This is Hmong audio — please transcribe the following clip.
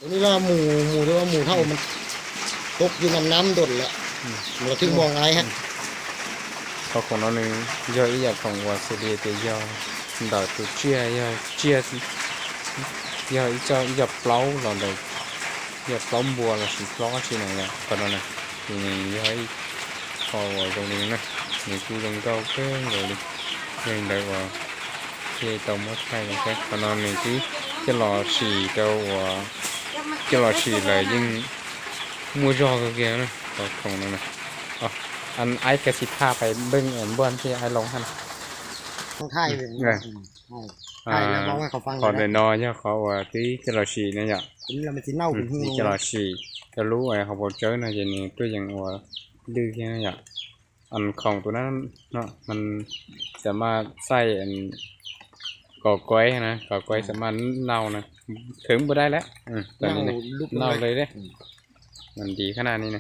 Tus no los mus, mus, mus dhau, mas tốc vô nằm nắm đột lắm. Là thứ mong ai ha. Qhov khoom no nws yog ib yam khoom uas xws li tias yog ntawm tus tsiaj, yog tsiaj, yog ib co, ib co plaub los ntawm, ib co plaub npua los sis plaub dab tsi na yom. Qhov no na, nws yog ib qho uas zoo li no na, nws kuj zoo nkauj kawg nkaus li. Yog li ntawd uas thiaj tau muab thaij los saib. Qhov no nws twb coj los sim rau uas, coj los sim lawm yeej muaj zog kawg kiag na, qhov khoom no na. Aib kav tsij phaj pais npeej npaj thiab aib loo hab na. Qhov ntawm no yog qhov uas twb coj los sim na yom. Twb coj los sim rau lub hauv paus tsawb no ces nws tuaj yeem ua lwj thiab na yom. Khoom tus no, no, xam maj xaij kos kuaib na, kos kuaib xam maj nau na, khwv npua dai lawm, nau li, nau li, mas ntiv khab na ni na.